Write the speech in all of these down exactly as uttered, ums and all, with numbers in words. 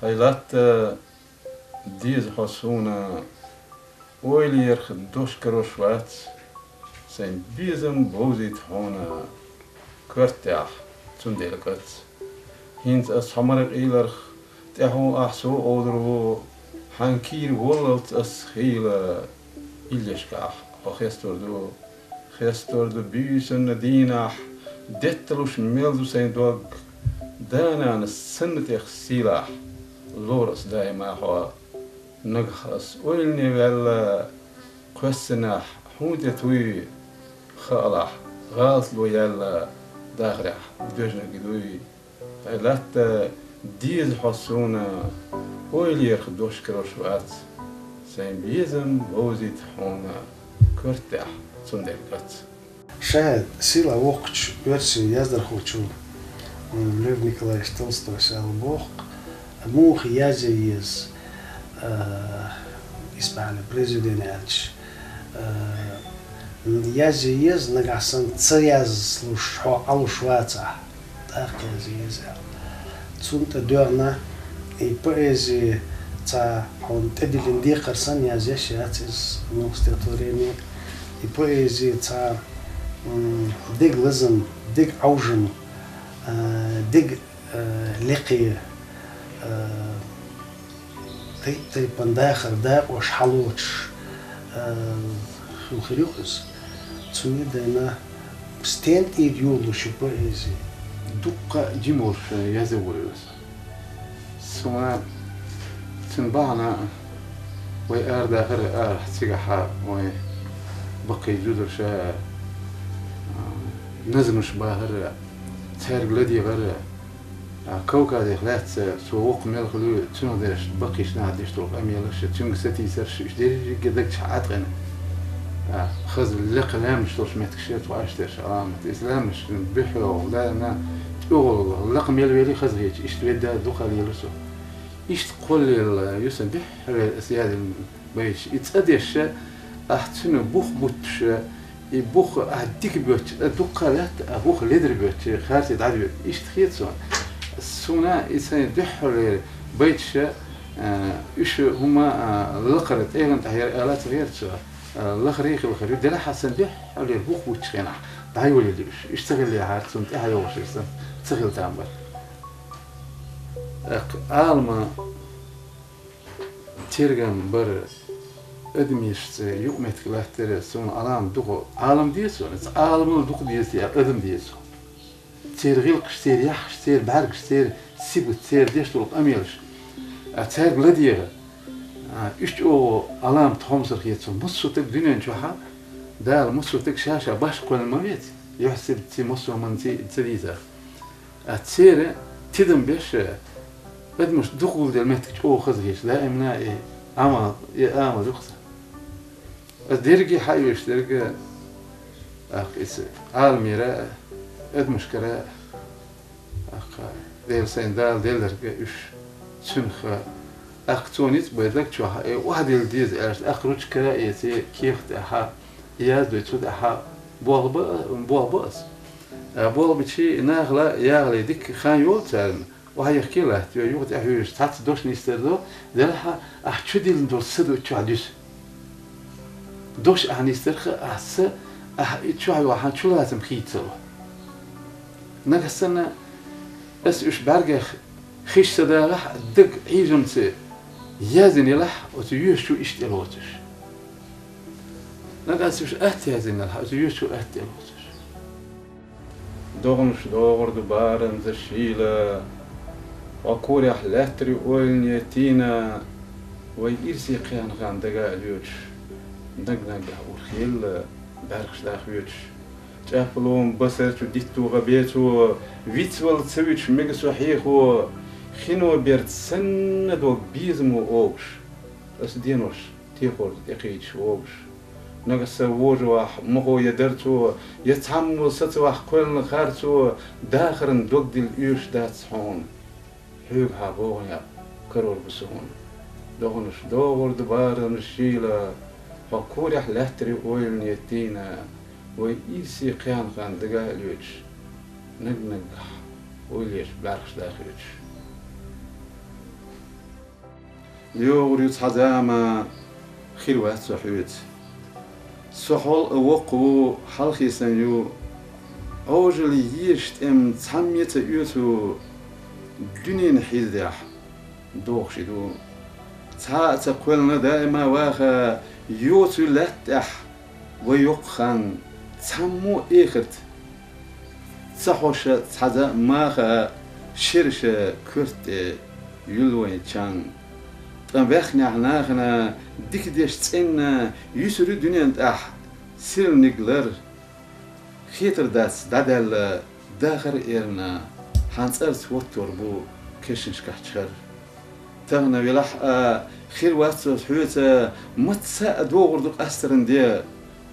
ХӀай латта, деза хьо суна, ойла ярх дош карош вац, сайн безам бовзийта хьуна коьртехь, цундела кӀац. ХӀинца ас хьо мара къийларх, тӀаьхьо ахь со овдур ву, хьан кийра воллалц ас хийла, иллешкахь хьо хестор ду. Хестор ду буьйсанна дийнахь, детталуш мел ду сайн дог, да-нана санна тӀех сийлахь, лора ас даима хьо. Нагахь ас ойлане ваьлла, кхоьссинехь хьуна тӀе туй, хаалахь, гӀалатло яьлла, дахарехь доьжнаг дуй. ХӀай латта, деза хьо суна, ойла ярх дош карош вац, сайн безам бовзийта хьуна коьртехь, цундела кӀац. Ша сийлахь воккхачу оьрсийн яздархочо, м, Лев Николаевич Толстойс аьлла боху, муха язъе еза, а, исбаьхьа произведение аьлча, а, язъе еза, нагахь санна ца язлуш хьо Ӏалуш вацахь, тӀаккха язъе еза аьлла. Цунна тӀе доьгӀна, и поэзи цхьа хьуна тӀедиллина декхар санна язъеш яц иза, ну, стихотворение. И поэзи цхьа, м, дег лазам, дег Ӏовжам, а, дег, а, лекхе, а, тайп-тайпана дахар дакъош хьалоцуш, а, хила хир ю иза. Цундела стен тӀера йолалуш ю поэзи. Дуккха а жима волуш язъян вара иза. Суна цуьнан бахьана вай арадахар а, арахь цигахь а вай баккхий зударша, а, назмаш бахар а, цаьрга ладегӀар а, а, Кавказех лаьцна цо воккха мел хуьлу, цунах дерш баккхийчу наха деш долу къамелаш а, цуьнга сатийсарш а, уьш дерриге а даг чохь Ӏаткъина. А, хаза лекха лаьмнаш долуш меттигаш яра тхо Ӏаш дерш, Ӏаламат. Иза лаьмнаш буьххьехула, да, на, тӀехула, лакха мел вели хаза хеташ, иштта ведда дукха лело со. Иштта кхоллаелла ю сан дуьххьара аса язйина байташ. И цӀа деш, ахь цуьнан бух буттуш, и бух ахь дика боьттуш, а дуккха лаьтта, а бух ледара боьттуш, харце дӀадоьду. Иштта хета суна. Суна и сайн дуьххьара байташ, а, уьш хӀума, а, лакхара тӀегӀан тӀехь яра ала ца гӀерта со. А, лахара хила хир ю, делахь а сан дуьххьара бух буттучу хенахь дӀайолаелла уьш. Уьш ца хиллехьара, цунна тӀаьхьа йогӀуш сан ца хила там бара. ТӀаккха Ӏалама тергам бар, адамашца юкъаметтиг латтар суна Ӏалама дукха, Ӏалам деза суна, иза Ӏаламал дукха деза, я адам деза. Церан гӀиллакхаш, церан яххаш, церан бӀаьргаш, церан сибат, церан деш долу къамелаш. А цаьрга ладегӀа. А, уьш чӀогӀа Ӏалама тхьомсар хета суна. Массо а стаг дуьнен чохь а, Дала массо а стаг ша-ша башха кхоьллина ма веца. Юьхь-сибат ци, массо а хӀуманна ци ца дийцар. А церан тидам беш, адамаш дукха гулделла меттиг чӀогӀа хаза хеташ, даимна и Ӏамал, и Ӏамал ю-кх сан. Аса дерриге а хьаоьцуш дерг, тӀаккха иза Ӏаламера, адамашкара, тӀаккха Дела сайна Дала делларг уьш цуьнах, тӀаккха цо ницкъ бен даг чохь, э, охьадилла деза аьлча, тӀаккха ручкара а эций, кехат тӀехь, яздой цу тӀехь, болх бан, болх бан аса. А болх бичий, нахала яхале дика хан йолу царна, охьайихкий латтайой, юха тӀехьуьйжуш цхьацца дош нисдер ду, делахь а ахь чудиллина долу са ду чохь дуьсу. Дош ахь нисдарх а, ахь са, ахь и чохь йохьан чулацам хийца ца ло. Нагахь санна ас уьш бӀаьргех хиш ца дагӀахь а, даг Ӏийжамца яздина елахь, оцу йоьшучу иштта тӀелоцуш. Нагахь ас уьш атта яздина елахь, оцу йоьшучу атта тӀелоцуш. ДогӀанаш догӀур ду барамза шийла, хьо корехь лаьттарий ойлане тийна, вай ирсе кхеанхана дага а лоьцуш, наг-наггахь урхелла бӀаьргаш дахоьцуш. ЧӀаппалон басарчу дитту гӀа бецо, вицвала ца вуьтуш мега со хьехо, хино берца санна дог безамо огуш, ас денош техорца тӀекхийдаш вогуш. Нагахь сан вожавахь, мохо я дарцо, я цхьаммо сацавахь кхоьллина харцо, дахаран дог дилла оьшуш дац хьуна. Хьоьгахьа богӀан якъ карор бу суна. ДогӀанаш догӀур ду барамза шийла, хьо корехь лаьттарий ойлане тийна, вай ирсе кхеанхана дага а лоьцуш, наг-наггахь ойлеш бӀаьргаш дахоьцуш. ЙогӀур ю цхьа зама, хир вац со хьоьца. Со хьол а воккха ву, хьалхе сан ю. Ӏожалла езаш тӀем цхьамме ца оьцу, дуьнен хьиздехь дохуш и ду. Цхьа а ца кхоьллина даима ваха, йоцу лаьтта тӀехь вай йоккха хан, цхьаммо а эхарт ца хьоша цхьа зама маха, шерша коьрта тӀе юьллу вайн чан. Ткъа ваьхнехь нахана дика деш цӀенна, юьсур ю дуьнен тӀехь сирниг лар. Хетар дац дӀадаьлла дахар эрна, хьан цӀарца хӀоттор бу кешнашкахь чхар. Тахана велахь а, хир вац со хьоьца, маца а догӀур ду къастаран де.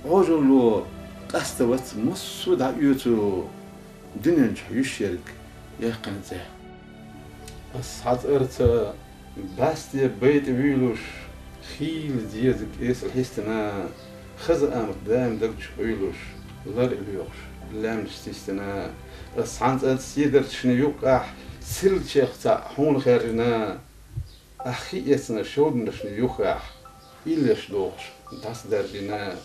Ӏожалло къаста вац массо а дӀаоьцу, дуьнен чохь юьсуш ерг яьккхина цӀе. Ас хьан цӀарца бӀаьсте байтӀа вуьйлуш, хийла деза кӀесал хьистина, хаза амат даим даг чу къуьйлуш, лар а лоькхуш, лаьмнаш систина. Ас хьан цӀарца седарчашна юккъехь, сирлачех цхьаъ хьуна хаьржина, ахь хи эцна шовданашна юххехь, иллеш дохуш, дӀасадаржина.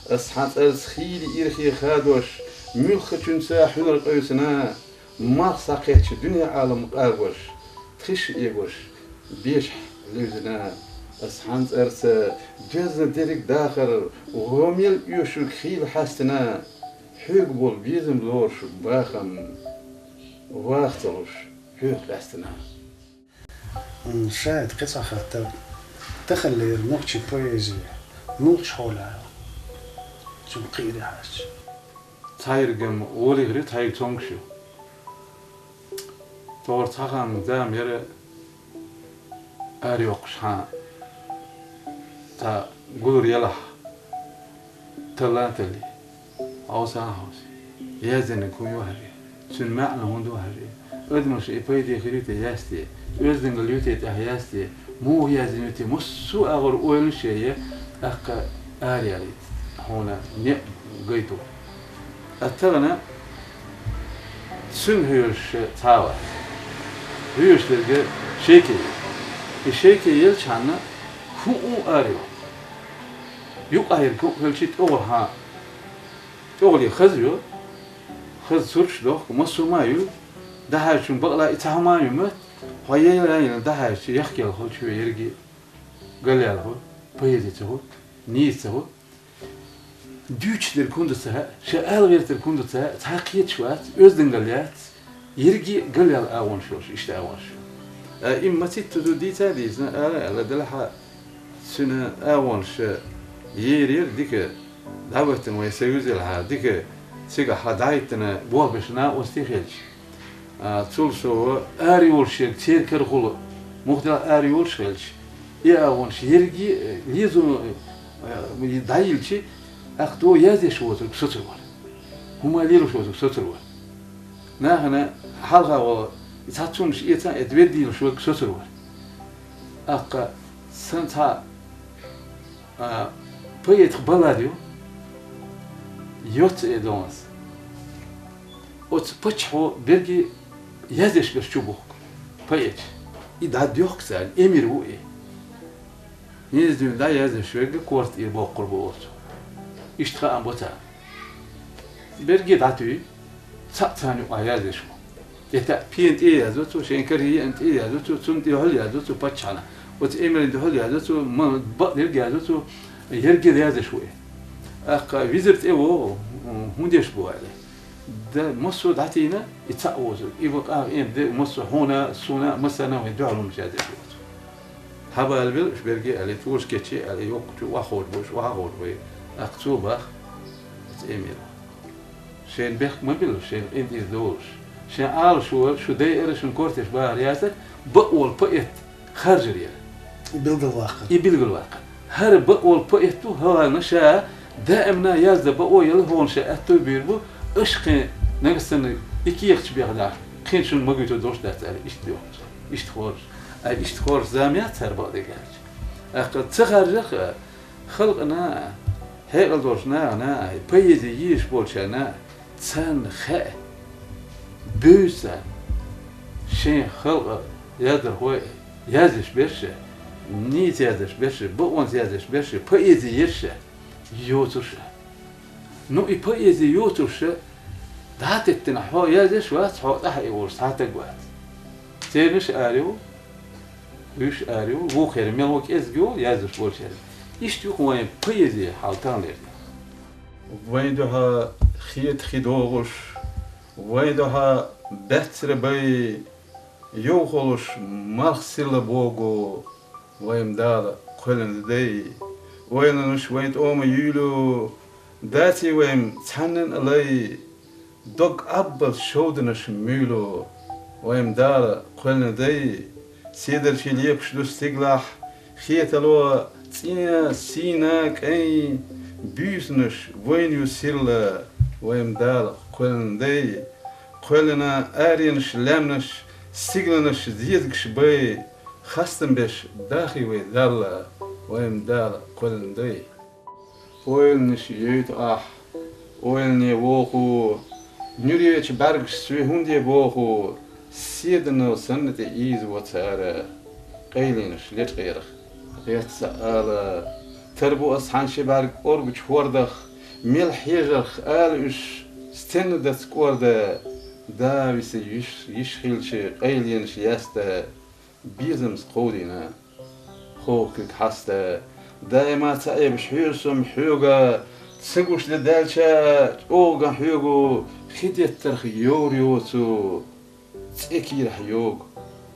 Ас хьан цӀарца хийла ирхе хадош, муьлххачуьнца хьуьнар къевсина, малх схьакхеттачу дуьне Ӏалам къагош, тхиш а эгош, бешахь левзина. Ас хьан цӀарца доьзна дерриг дахар, гӀо мел оьшург хийла хьаьстина, хьоьга болу безам лоруш бахам ваха ца луш, хьоьга къаьстина. М, ша и кхин цхьа хаттар. Таханлера нохчийн поэзи муьлхачу хьолехь ю? Цуьнан кхиаре хьаьжча. Цхьа ерг-м волийгӀира, цхьа ерг цомгуш ю. ТӀора цхьа хан зама яра арайоккхуш хьан цхьа гулар елахь, таллан талли. Хьовса а хьовсий. Яздинарг хӀун ю хьажий? Цуьнан маьӀна хӀун ду хьажий? Адамаша и пайде хир ю те ясте? Оьздангалла ю те тӀехь ясте? Муха яздина ю те? Массо а агӀор ойланаш а е, тӀаккха араяьлла хьуна некъ гайта. Ткъа тахана цуьнга хьоьжуш цхьа а вац. Хьоьжуш дерг шеке ю. И шеке елчхьана хӀун а арайо? Юкъахь ерг хӀун а хилчий, тӀехула хьан, тӀехула хаза ю, хаза сурташ дохку, массо а ма ю, дӀахьаьжчун бакъала и цхьа хӀума а ю моьтту, хьо яйла а яйна дӀахьаьжча, яхкаелла хуьлу чу ерриге а, галъяьлла хуьлу, поэзи ца хуьлу, нийса ца хуьлу. Дуьйцуш дерг хӀун ду ца хаьа, ша ала гӀертарг хӀун ду ца хаьа, цхьа кхеташ вац, оьздангалла яц, ерриге а галъяьлла агӀонаш йолуш, иштта агӀонаш. А, и ма циттаза дийца а дийцина, ала а аьлла, делахь а цуьнан агӀонаш ерера дика дӀахӀоьттина вайн союз елахь, дика цигахь дӀахӀиттина болх беш накъостий хилча. А, цул сов, арайолуш ерг церан карахула, муха делахь арайолуш хилча, и агӀонаш ерриге а лезо, а, дӀайиллича, тӀаккха дӀо яздеш воцург соцур вара. ХӀума лелош воцург соцур вара. Нахана хьалха волу цхьацца хӀуманаш эца а эца, ведда лелош верг соцур вара. ТӀаккха сан цхьа, а, поэтах баллада ю, «Йоцца эдонас». Оцу паччахьо берриге яздеш берш чу бухку поэташ. И дӀадоьхку царна, эмир ву и. Низа дуьйна дӀа яздеш верг корта тӀера боккхур бу оцу. Иштта хаам бо царна. Берриге дӀатуьй, цхьаъ царна юкъахь яздеш ву. ТӀе таьӀ пена тӀе а яздо цо, шен карий еана тӀе а яздо цо, цунна тӀехула яздо цо паччахьна. Оцу эмиран дуьхьал яздо цо, ма-, бакъдерг яздо цо, ерриге а яздеш ву и. ТӀаккха визар тӀе вогӀу, хӀун деш бу аьлла. Да, массо а дӀатийна, и цхьаъ возург. И ван къагӀа эм де, массо а хьуна, суна, массарна а вайн дуьхьал хӀуманаш яздеш ву оцу. Хьабалабелла уьш берриге а аьлла, тӀулаш кечъе а аьлла, йоккхачу охьаховш бу уьш, охьаховш бу и. ТӀаккха цо баха, оцу эмира. Шайна бехк ма билла, шайна къинтӀера долуш. Шайн Ӏалашо, шу дайара, шун кортеш бахара яцара, бакъволу поэт харжар яра. И билгалваккхар. И билгалваккхар. ХӀара бакъволу поэт ву, хӀара ша даимна яздан бакъо яла, хӀора ша аьтто а бийр бу, аша кхин нагахь санна и кехаташ бехнехь, кхин шуна магуьйтур долуш дац аьлла, иштта доьхуш. Иштта хоржуш. Ай, иштта хоржуш зама яц цара бакъдерг аьлча. ТӀаккха ца харжарх а, халкъана а, хьекъал долчу нахана а, поэзи езаш болчарна а, царна хаьа, бевза царна шайн халкъан яздархой а, яздеш берш а, Нийса язъеш берш, бакъонца язъеш берш, поэзи ерш йоцурш. Ну, и поэзи йоцурш, дӀатеттина хьо язъеш вац, хьо тӀехьа и волуш цхьа таг вац. Цернаш а араю, уьш а араю, вукхера мел ву кӀезгаю, язъеш болчеран. Иштта ю-кх вайн поэзи хьал таханлерниг. Вайн дуьхьа хета хи догӀуш, вайн дуьхьа баьццара бай, йовхалуш малх силла богу, вайн Дала кхоьллина дай. Ойланаш вайн тӀома юьйлу, даций вайн цхьаннан а лай, дог Ӏаббалц шовданаш муьйлу, вайн Дала кхоьллина дай. Седарчий лепаш ду стигалахь, хетало цӀен, сийна, кӀайн, буьйсанаш вайна ю сирла, вайн Дала кхоьллина дай. Кхоьллина аренаш, лаьмнаш, сигаланаш, зезагаш бай, хастам беш дахий вай Далла, вайн Дала кхоьллина дай. Ойланаш йойту ахь, ойлане воху, нуьречу бӀаьргаш соь хӀунде боху, седанал санна тӀе ийзаво цара, къайленаш лечкъерах гӀерта ца ала. Тар бу ас хьан ши бӀаьрг оргучу хӀордах, мел хьежарх ала уьш, стенна дац кӀорда, да виса йиш, йиш хилча къайленаш яста, безамца кховдийна хӀокхуьг хьаста. Даима ца Ӏебаш хьоьжу со-м хьоьга, ца гуш де даьлча а, чӀогӀа хьоьгу, хи деттарх йовр йоцу, цӀе кийрахь йогу,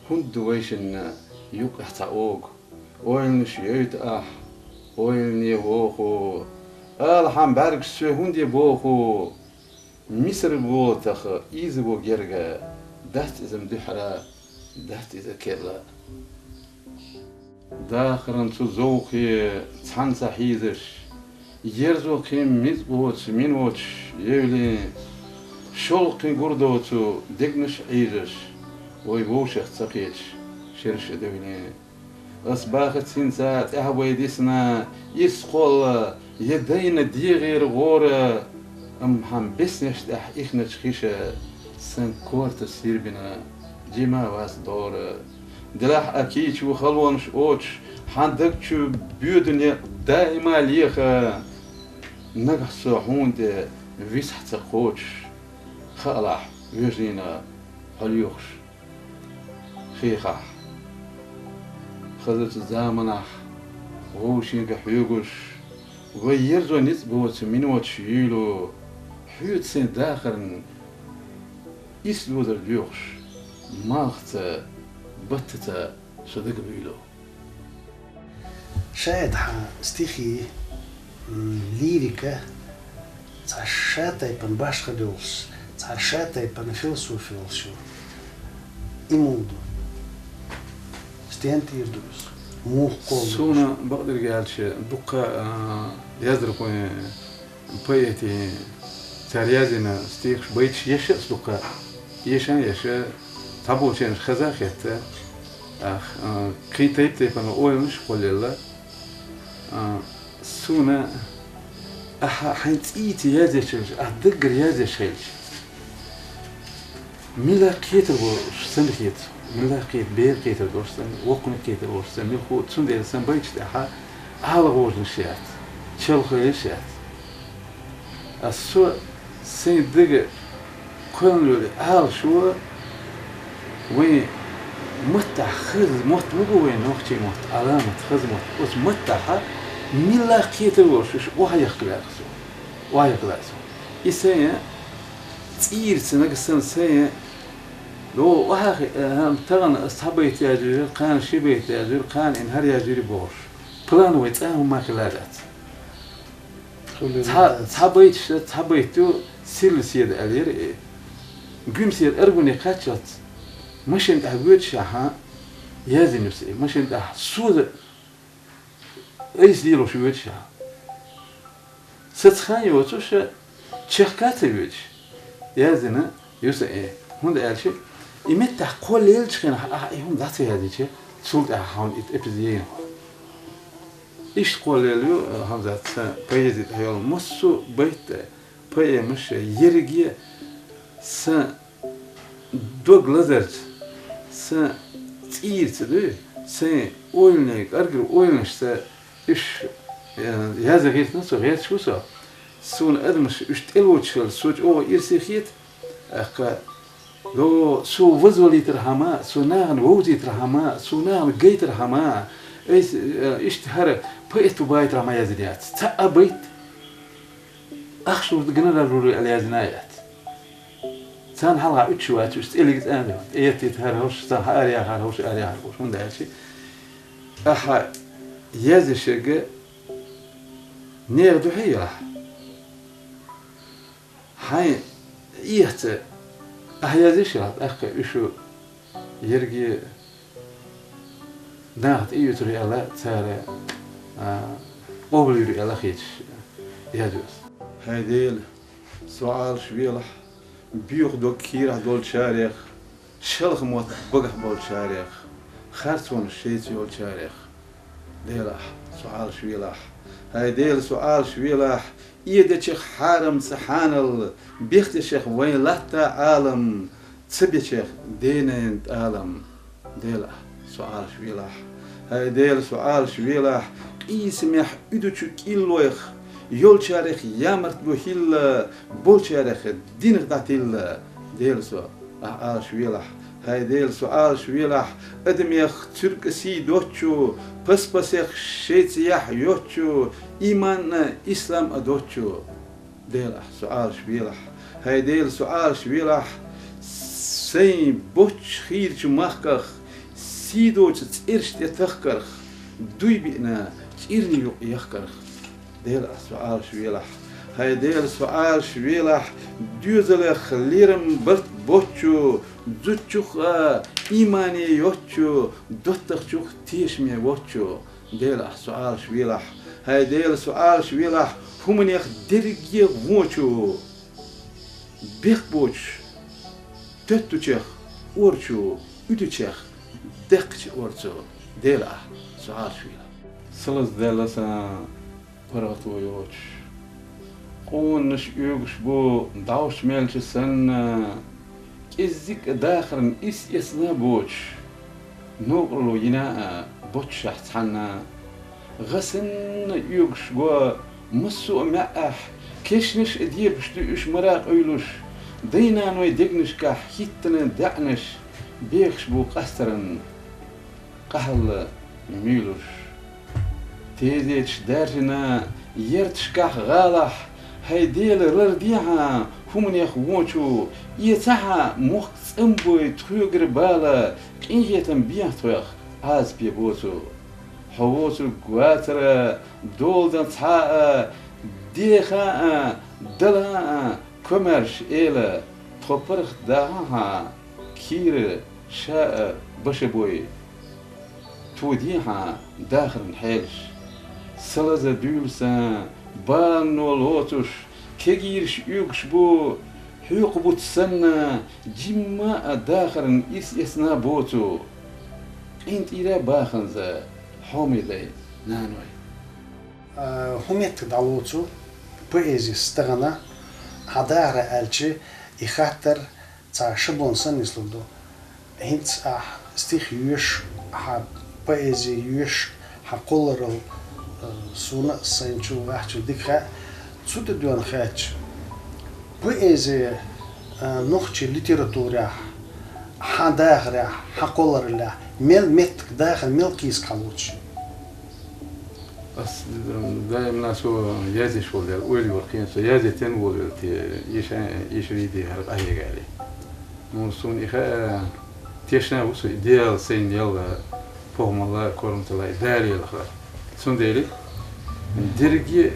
хӀунда ду вайшинна юккъехь цхьа огу? Ойланаш йойту ахь, ойлане воху, ала хьан бӀаьргаш соь хӀунде боху? Мисар болатах ийзаво герга, дац иза-м дуьхьара, дац иза керла. Дахаран цу зовхе цхьаьна ца хьийзаш, ерзо кхин мицӀ боцу миночуш евлин, шолгӀа кхин гур доцу дегнаш а Ӏийжаш, вай вовшех ца кхеташ, шераш а девлин. Ас бахац хӀинца тӀаьхьа вай дисна ирс кхолла, я дайна дегӀера гӀора, амма хьан беснеш тӀехь ихначу хиша сан корта сирбина, жима вац дора. Делахь а кийча ву халонаш оцуш, хьан даг чу боьду некъ даима леха. Нагахь со хьуна тӀе висахь ца кхочуш, хаалахь, вежарийна хьо лоьхуш хехахь. Хазачу заманахь вовшенга хьоьгуш, вай ерзо ницкъ боцу миночуш юьйлу, хьоьца сайн дахарна исс дозар доьхуш, малхца, баттаца со дага буьйлу. Шаьда хьан стихи, м, лирика цхьа ша тайпана башха долуш, цхьа ша тайпана философи йолуш ю. И муха ду? Стен тӀера ду иза? Муха кхолла ду иза? Суна бакъдерг аьлча, дуккха, а, яздархойн поэтийн цара язйина стихаш, байташ еш а ас дуккха, еша а еша, цхьаболчарна хаза а хетта, ах, а, кхин тайп-тайпана ойланаш а кхоллаелла. А, суна ахьа хьайн цӀийца язъечуьнга, ахь даггара язъеш хилча, милла кхетар волуш санна хета, милла кхета, бер кхетар долуш санна, воккханиг кхетар волуш санна, милхо а, цундела сан байташ тӀехь ала гӀожанаш яц, чалхалеш яц. Ас со сайн дага кхоьллина йолу Ӏалашо вайн маттахь хаза мотт ма бу, вайн нохчийн мотт, Ӏаламат, хаза мотт. Оцу маттахь милла кхетар волуш уьш охьаяккха лаьа со. Охьаяккха лаьа со. И сайн цӀийра ца нагахь санна сайн, о, охьа хи-, э, тахана ас цхьа байт яздира, кхана ши байт яздира, кхана и хӀара яздира бохуш. Плановый цкъа а хӀумма хилла дац. Цхьа, цхьа байташ, цхьа байт ю, сирла седа аьлла яра и. Гуьмсера аргуне кхаччалц машина тӀехь воьдуш ахьа, яздина ю сан и, машина тӀехь соза айса лелош воьдуш ахьа. Саца хан йоцуш, чехка а ца воьдуш, яздина ю сан и. ХӀунда аьлча, и меттахь кхоллаелча хенахь ахьа и хӀума дӀа ца яздича, цул тӀаьхьа хьуна и эпиза яйна хьо. Иштта кхоллаелла ю, э, Хьамзат, сан поэзи тӀехь йолу массо а байт а, поэмаш а, ерриге а сан дог лазарца, сан цӀийраца дуй, Сайн ойланаш, кӀаргара ойланашца уьш, э, язъян гӀерташ ву со, гӀерташ ву со. Суна адамаш уьш тӀелоцуш хилча, со чӀогӀа ирсе хета, тӀаккха, йо, со вазвалийтархьама, со нахана вовзийтархьама, со нахана гайтархьама, айса, э, иштта хӀара поэт ву байтархьама язъян яц. Цхьа а байт ахча луш генерал вури аьлла язъян яц. Царна хьалха уьттуш вац уьш, цӀе лигица а ду. ТӀеэттийта хӀара ховш, царна хьаараяхар ховш, араяхар ховш. ХӀунда аьлча, ахьа язъяшега нехан духьа елахь. Хьайн эхь ца, ахьа язъяш елахь, тӀаккха уьш ерриге нахана тӀеоьцур ю аьлла, цара, а, къобалйир ю аьлла хеташ язъю ас. ХӀай Дела, со Ӏалашвелахь, боьха дог кийрахь долчарех, шалха мотт багахь болчарех, харцонаш шайца йолчарех. Дела, ахь со Ӏалашвелахь. ХӀай Дела, со Ӏалашвелахь, Ӏадатех хьарамца хьанал, бехктешех вайн латта Ӏалам, ца бечех денайна тӀалам. Дела, ахь со Ӏалашвелахь. ХӀай Дела, со Ӏалашвелахь, къийсамехь уьдучу кӀиллойх, йолчарех ямарт бу хилла, болчарех динах дӀатилла. Дела, со ахь Ӏалашвелахь. ХӀай Дела, со Ӏалашвелахь, адамех цуьркӀа сий доцчу, паспасех шайца яхь йоцчу, иман а, ислам а доцчу. Дела, ахь со Ӏалашвелахь. ХӀай Дела, со Ӏалашвелахь, сайн боцчу хийрачу махках, сий доцу цӀераш тӀе тахкарх, дуй биъна цӀерний юкъ яхкарх. Дела, ахь со Ӏалашвелахь. ХӀай Дела, со Ӏалашвелахь, доьзалех лерам барт боцчу, зудчух а имане йоцчу, доттагӀчух тешаме воцчу. Дела, ахь со Ӏалашвелахь. ХӀай Дела, со Ӏалашвелахь, хӀуманех дерриге а вончу, бехк боцуш, тоьттучех орцу, уьдучех даьккхачу орцу. Дела, ахь со Ӏалашвелахь. Салаза даьлла сан паргӀато йоцуш. Къонанаш оьгуш бу дӀовш мелча санна, кӀеззиг а дахарна ирс эцна боцуш, новкъарло йина а боццушехь цхьанна. ГӀа санна оьгуш го массо а маьӀӀехь, кешнаш а дебаш ду уьш мара къуьйлуш, дай-наной дегнашкахь хӀиттина даьӀнаш бехаш бу къастаран къахьалла муьйлуш. Тезеташ даьржина ярташкахь, гӀалахь, хӀай Дела, лардехьа хӀуманех вончу, эцахьа мохк цӀанбой тхоьгара бала, къинхетам бехьа тхох Ӏазапе боцу. Хьо воцург вацара долдан цхьа а, деха а, дала а, комаьрша эла, тхо паргӀат дахахьа, кийра ша а баша бой. Тодехьа дахаран хьелаш. Салаза буьйлу сан, балано лоцуш, кегийраш оьгуш бу, хьоькху буц санна, жимма а дахаран ирс эцна боцу. КъинтӀера баханза, хьоме дай, наной. А, хӀун меттиг дӀалоцу поэзис тахана, хьан дахара аьлча, и хаттар цхьа шаблон санна нислур ду. ХӀинца ахь стих йоьшуш, хьан поэзи йоьшуш, хьан кхолларал, э, суна а, сайна чу вахча дика хаьа. Цу тӀе доьнна хаьттича, поэзи, э, нохчийн литературехь, хьан дахарехь, хьан кхолларалехь, мел меттиг дахар, мел кхийсак хьалоцуш? Ас, м, даимна со язъеш волу дела, ойла йора кхин, со язъе тен волавелла те, иша, иша вийди хӀара къахьега аьлла. Ну, суна и хаьа, тешна а ву со, и Дела сайна елла похӀмалла, корматалла, и Дала елла хӀара. Цундела дерриге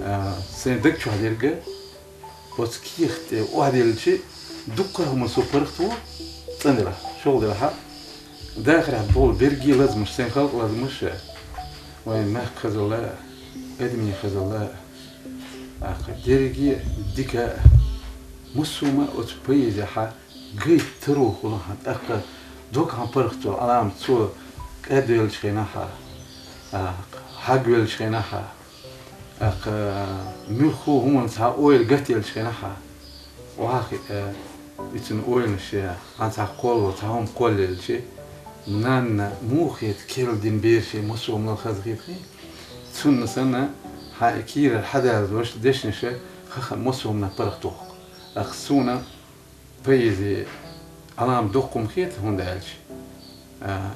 а, а, сайн даг чохь дерг а, оцу кехат тӀе охьаделлачи, дуккха а хӀума со паргӀат ву, цӀанделахь, шолгӀа делахьа, дахарехь болу берриге а лазамаш, сайн халкъан лазамаш, вайн мехкан хазалла а, адамийн хазалла а, тӀаккха дерриге а дика а, массо а ма оцу поэзехьа гайта таро хуьлу хьан, тӀаккха дог хьан паргӀат цо, Ӏаламат цо кӀадвеллачу хенахьа, а, хьагвеллачу хенахьа, тӀаккха муьлххо а хӀуманца хьан ойла гатделлачу хенахьа, охьа хиъ, а, и цуьнан ойланаш, а, хьан цхьа кхолло, цхьа хӀума кхоллаелчи, Нанна муха хета керла дина бераши массо а мел хазахетахь, цунна санна хьан кийрара хьадаьлла дош дешнаша хаха массо а паргӀатоху. Ах суна поэзи Ӏалам доккхум хета, хӀунда аьлча, а,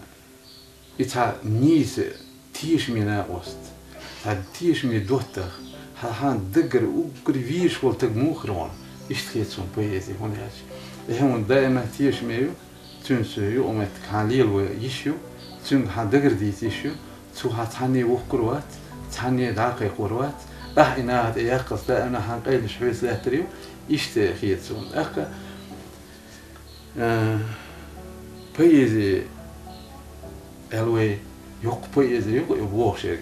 и цхьа нийса тешаме накъост, цхьа тешаме доттагӀа, хьан, хьан даггара уггар вийраш волу таг муха хир ву, иштта хета суна поэзи, хӀунда аьлча и хьуна даима тешаме ю, цуьнца юкъаметтиг хьан лело йиш ю, цуьнга хьан дагар дийца йиш ю, цо хьан цхьанне вухкур вац, цхьанне дӀакхайкхор вац, ахь и наха тӀе яккхалц даима хьан къайлаш хьоьца лаьттар ю, иштта хета суна. ТӀаккха, а, поэзи, аьлла вай, йоккха поэзи ю и бохуш ерг.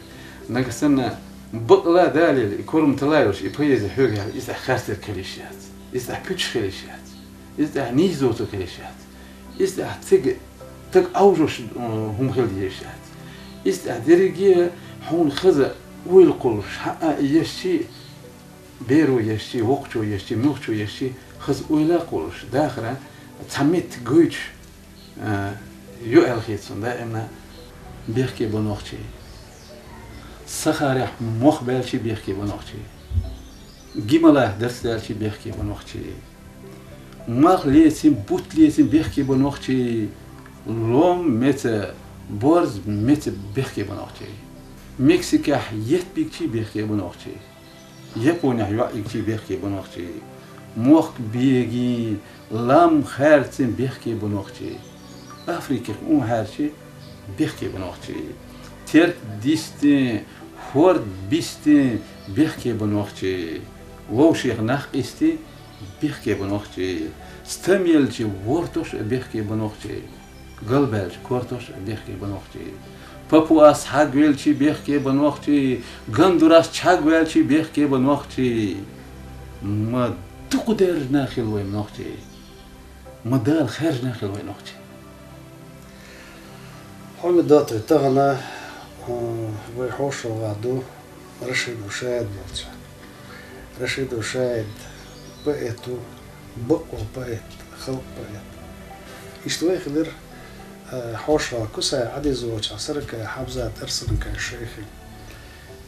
Нагахь санна бакъала далийла, и корматалла йолуш, и поэзи хьоьга яьлла, иза тӀехь харцдерг хила йиш яц, иза тӀехь пуьташ хила йиш яц, иза тӀехь нийса доцург хила йиш яц. Иза тӀехь цига таг Ӏовжуш, э, хӀума хила дезаш яц. Иза тӀехь дерриге хьуна хаза ойла кхуллуш, хьан а ешчи, беро ешчи, воккхачо ешчи, муьлххачо ешчи, хаза ойла а кхуллуш, дахара цхьа меттиг гойтуш, э, ю аьлла хета суна даима. Бехке бу нохчий. Сахарехь мох баьлчи бехке бу нохчий. Гималахь дарс даьлчи бехке бу нохчий. Малх лецин, бутт лецин бехке бу нохчий. Лом меца, борз меца бехке бу нохчий. Мексикехь етт бигчи бехке бу нохчий. Японехь йоӀ игчи бехке бу нохчий. Мохк бегин, лам хаьрцин бехке бу нохчий. Африкех ун хьаьрчи бехке бу нохчий. Терк дистин, хӀорд бистин бехке бу нохчий. Вовшех нах къисти бехке бу нохчий. Стамелчи вортош бехке бу нохчий. Галбаьлча кортош бехке бу нохчий. Папуас хьагвелчи бехке бу нохчий. Гондурас чхьагваьлчи бехке бу нохчий. Ма дукха дерзна хила вай нохчий. Ма Дала хаьржина хила вай нохчий. Хьуна датӀа тахана, а, вай хьошалгӀа ду Рашидов Шаид волча. Рашидов Шаид поэт ву, бакъо поэт, халкъ поэт. Иштта вай хилира, а, хьошалгӀа Кусай Ӏадизовича, Саракай Хьамзат, Арсанакай Шайхи.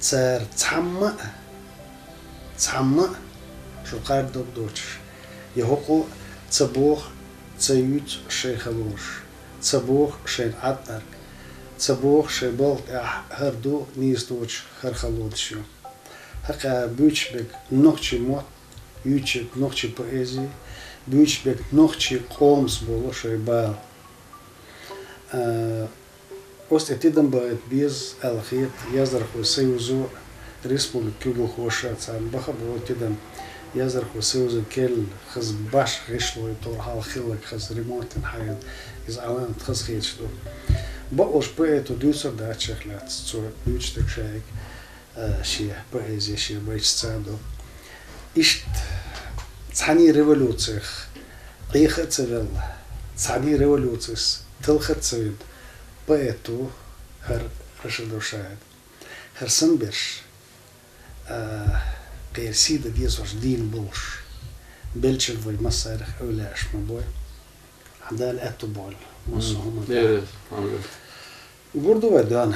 Цара цхьамма а, цхьамма а шу кхарда дог доцуш, я хӀокхо ца боху, ца юьйцу шайн халонаш, ца боху шайна Ӏад-Ӏарг, ца боху шайн балха тӀехь хӀара ду, нийса доцуш хӀара хало деш ю. ХӀокхара буьйцуш берг нохчийн мотт, юьйцуш берг нохчийн поэзи, буьйцуш берг нохчийн къоман болу шайн бала. А, оцу тӀе тидам бахийта беза аьлла хета яздархойн союзо, республикан куьйгалхоша, царна баха а боху тидам, яздархойн союзан керла хаза башха гӀишло ю, тохара хьалха хилларг хаза ремонт йина хьаена, иза Ӏаламат хазахеташ ду. Бакъ долуш поэто дуьйцур дац шех лаьцна, цо дуьйцуш дерг шайга, а, шен поэзи, шен байташца ду. Иштта цхьаьний революцех Ӏеха а ца велла, цхьаьний революцис талха а ца вина поэт ву хӀара Рашидов Шаид. ХӀара санна берш, а, кхеран сий дан дезаш дийна болуш, беллачуьра вай массарах эвлаяаш ма бой. Хьан Дала аьтту бойла массо а хӀуманна. Гур ду вай дуьхьал.